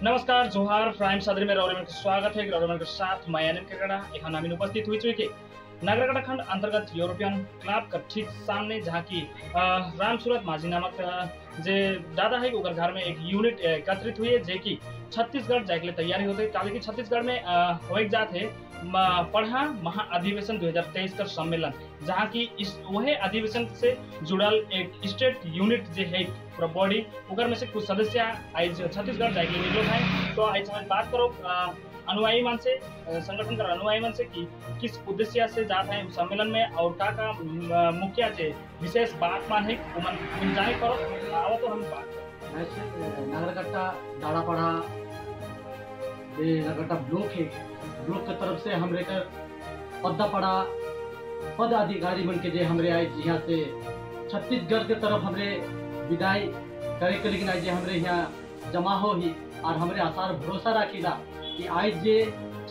नमस्कार जोहार, प्राइम सादरी में रौरेमन के स्वागत है। रौरेमन के साथ मैं अनिल केकड़ा एखन हम उपस्थित हुई चुके नागरकटा खंड अंतर्गत यूरोपियन क्लब का ठीक सामने, जहाँ की रामसूरत माझी नामक जे दादा है ओकर घर में एक यूनिट एकत्रित हुई है, जे की छत्तीसगढ़ जाए के लिए तैयारी होते। काले की छत्तीसगढ़ में हो जात है पढ़ा महाअधिवेशन 2023 का सम्मेलन, जहाँ की इस वह अधिवेशन से जुड़ल एक स्टेट यूनिट जो है पूरा बॉडी उगर में से कुछ सदस्य आज छत्तीसगढ़ जाए के लिए निकलो है। तो आज हम बात करो अनुयायी मन से, संगठन का अनुयायी मन से कि किस उद्देश्य से जाता है सम्मेलन में और का का मुख्य जे विशेष बात मान है वो जाने करो। आओ तो हम बात नागरकट्टा डालापड़ा नागरकट्टा ब्लॉक है, ब्लॉक के तरफ से हमरे कर पद्दापड़ा पद अधिकारी बन के जे हमरे आए यहाँ से छत्तीसगढ़ के तरफ हमरे विदाई करे के, लेकिन आज हमरे यहाँ जमा हो ही और हमरे आसार भरोसा रखीला कि आज जे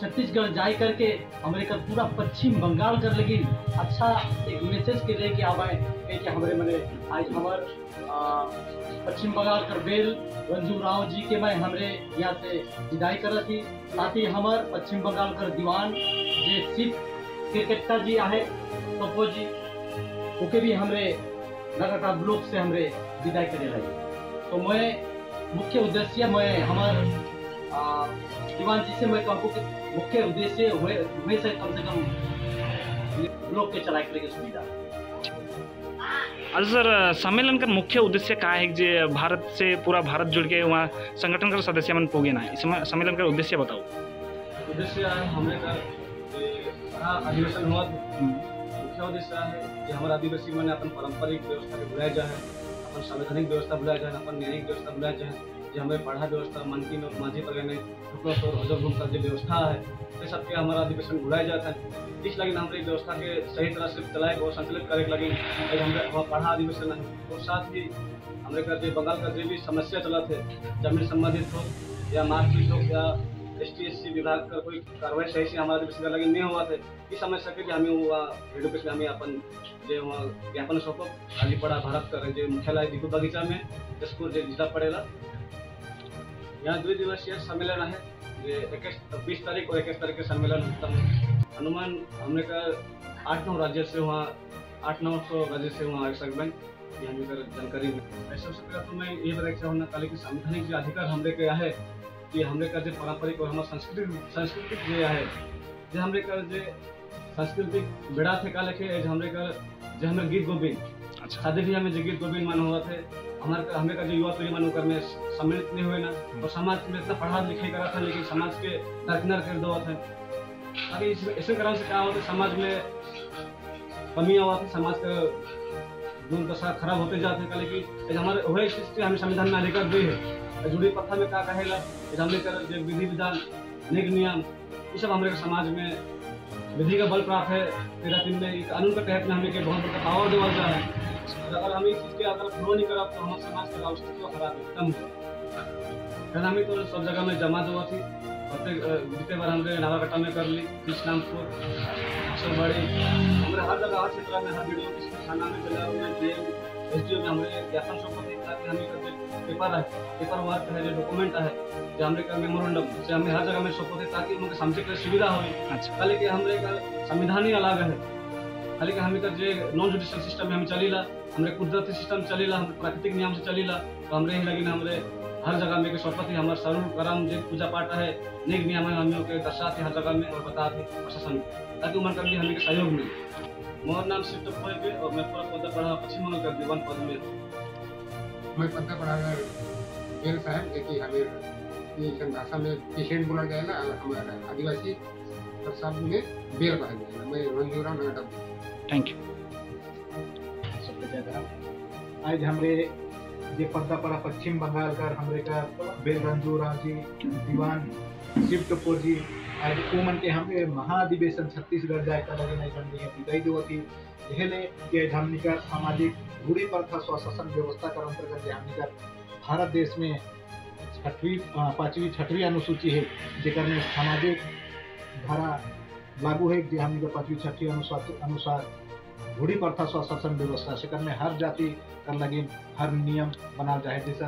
छत्तीसगढ़ जाए करके हमरे कर पूरा पश्चिम बंगाल कर लेकिन अच्छा एक मैसेज के लेके आवे कि हमरे मने आज हमार पश्चिम बंगाल कर बेल रंजू राव जी के मैं हमरे यहाँ से विदाई कर थी। साथ ही हमार पश्चिम बंगाल कर दीवान जे शिव क्रिकेटा जी आहे टोपो जी, ओके भी हमरे नागरकटा ब्लॉक से हमरे विदाई करे लगे। तो मैं मुख्य उद्देश्य मैं हमार दीवान जी से मैं कहूँ कि मुख्य उद्देश्य हुए से कम ब्लॉक के चलाए के सुविधा। अच्छा सर, सम्मेलन का मुख्य उद्देश्य का है जे भारत से पूरा भारत जुड़ के वहाँ संगठन का सदस्य मन पोगे ना, इसमें सम्मेलन का उद्देश्य बताओ। उद्देश्य हमने का अधिवेशन हुआ, मुख्य उद्देश्य है कि हमारा आदिवासी मैंने अपन पारंपरिक व्यवस्था के बुलाया जाए, अपन संवैधानिक व्यवस्था बुलाया जाए, अपन न्यायिक व्यवस्था बुलाया जाए, जो हमें पढ़ा व्यवस्था मनकी में माझी परगने और हजर का जो व्यवस्था है ये सबके हमारा अधिवेशन बुलाया जाता है। इस लगे हमारे व्यवस्था के सही तरह से चलाए और संचालित करे लगे हमारे हमारा पढ़ा अधिवेशन है। और साथ ही हमारे का जो बंगाल का जो भी समस्या चला थे जमीन संबंधित हो या मारपीट हो या ST SC विभाग का कोई कार्रवाई सही से हमारा अधिवेशन लगे नहीं हुआ थे, इस समस्या के हमें वहाँ हेड ऑफिस में हमें अपन जो वहाँ ज्ञापन सौंपो अलीपड़ा भारत कर जो मुख्यालय दिगु बगीचा में जिसको जो जिला पड़ेगा। यहाँ द्विदिवसीय सम्मेलन है, 20 तारीख और 21 तारीख के सम्मेलन। अनुमान हमने का 8-9 राज्य से वहाँ 800-900 राज्य से वहाँ आ सकते हैं, ये हमें कर जानकारी में। सबसे पहले तो मैं ये बताना चाहूँगा कल कि संवैधानिक जो अधिकार हमने का है कि हमने का जो पारंपरिक और हमारा सांस्कृतिक जो है जो हमने का जो सांस्कृतिक बेड़ा थे का लेके हमने का जो हमें गीत गोविंद शादी भी हमें जो गीत गोविंद मन हुआ थे हमारे हमें का जो युवा पीढ़ी मन होकर में सम्मिलित नहीं हुए ना और समाज में इतना पढ़ा लिखाई करा था लेकिन समाज के दरकिनार कर दो थे। अभी इस कारण से क्या होता है समाज में कमी हुआ थी, समाज का दुर्दशा खराब होते जाते हैं। लेकिन हमारे वही चीज़ के हमें संविधान में अधिकार दी है, जुड़ी प्रथा में क्या कहेला हमने कर जो विधि विधान नेक नियम ये सब हमारे समाज में विधि का बल प्राप्त है। 13(3) में कानून के तहत में हमें के बहुत बड़ा पावर दिया जा रहा है। अगर हम इस चीज़ के अगर फ्लो नहीं करा तो हमारे समाज का अस्तित्व खराब है कम हो। हमें तो सब जगह में जमा हुआ थी प्रत्येक बीते बार हमने नावाकटा में कर ली, इस्लामपुर बड़ी हमारे हर जगह हर क्षेत्र में हर वीडियो थाना में जिला में जेल SDO में हमारे ज्ञापन सौंपा थी ताकि हमें पेपर है पेपर वर्क है जो डॉक्यूमेंट है जो हमने का मेमोरेंडम से हमें हर जगह में सौंपा थे ताकि उनके समझे के सुविधा हो। अच्छा खाली कि हमारे का संविधान ही अलग है, खाली कि हमें का जो नॉन जुडिशियल सिस्टम में हमें चलीला, हमारे कुदरती सिस्टम चलीला, हम प्राकृतिक नियम से चलीला तो हमरे ही लगी हमारे हर जगह में के सौंपा थी। हमारे सरुल करम जो पूजा पाठ है नेक नियम है हमें के दर्शाते हर जगह में और बताते प्रशासन ताकि उमर कर भी हमें के सहयोग मिले। मोर नाम शिव टोप्पो है और मैं पूरा पद्दा पढ़ा पश्चिम बंगाल का दीवान पद में। मैं पद्दा पढ़ा बेल साहब देखिए हमें ये भाषा में पेशेंट बोला जाएगा और हमारा आदिवासी सब में बेल कहा जाएगा। मैं रंजूराम नागरकटा। Thank you. आज हमरे जे पद्दापड़ा पश्चिम बंगाल का हमरे का बेल रंजू राव जी दीवान शिव टोप्पो जी आज उमन के हमरे महाअधिवेशन छत्तीसगढ़ जाए का लगे नहीं हमने विदाई दो थी। यह ले कि आज हमने का सामाजिक रूढ़ी प्रथा स्वशासन व्यवस्था कर अंतर्गत जे हमने का भारत देश में छठवीं पाँचवीं छठवीं अनुसूची है जेकर में सामाजिक धारा लागू है जे हमने का पाँचवीं छठवीं अनुसार रूढ़ी प्रथा स्वशासन व्यवस्था सेकर में हर जाति कर लगे हर नियम बनाल जाए। जैसे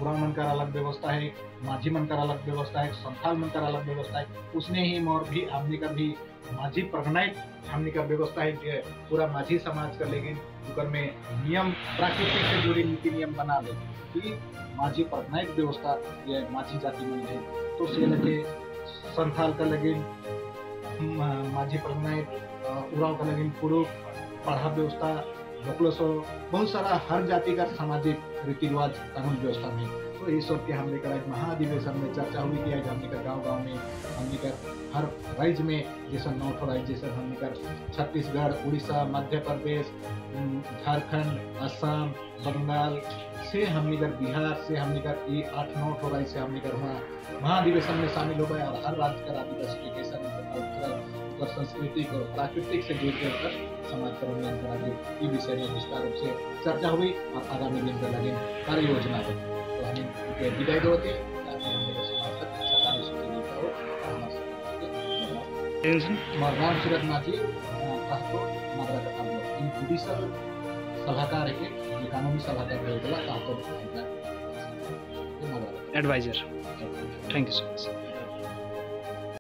उरांव मन कर अलग व्यवस्था है, माझी मन कर अलग व्यवस्था है, संथाल मन कर अलग व्यवस्था है, उसने ही मोर भी हमने का भी माझी परगनाइट हमने का व्यवस्था है जो पूरा माझी समाज का लेकिन उकर में नियम प्राकृतिक से जुड़ी नीति नियम बना ले कि माझी परगनाइट व्यवस्था ये माझी जाति में है। तो से लगे संथाल का लगे माझी परगनाइट, उरांव का लगे कुड़ुक पढ़ा व्यवस्था, लोकलसो बहुत सारा हर जाति का सामाजिक रीति रिवाज कानून व्यवस्था में। तो ये सब के हमने कर महाअधिवेशन में चर्चा हुई कि आज हमने कर गाँव गाँव में हमने कर हर राज्य में जैसा 9 ठो राज्य जैसे हमने कर छत्तीसगढ़, उड़ीसा, मध्य प्रदेश, झारखंड, असम, बंगाल से हमने कर बिहार से हमने कर ये 8-9 ठो राज्य से हमने कर वहाँ महाअधिवेशन में शामिल हो गए और हर राज्य का आदिवासी के कैसा और सांस्कृतिक और प्राकृतिक से जुड़ कर समाज का उन्नयन करा ये विषय में विस्तार रूप से चर्चा हुई और आगामी दिन का लगे कार्य योजना है। तो हमें विदाई दो ताकि हमने समाज का अच्छा कार्य सूची लेकर हो। राम सूरत माझी कहतो नागरा इन जुडिशल सलाहकार है कि कानूनी सलाहकार कहतो adviser. Thank you so much.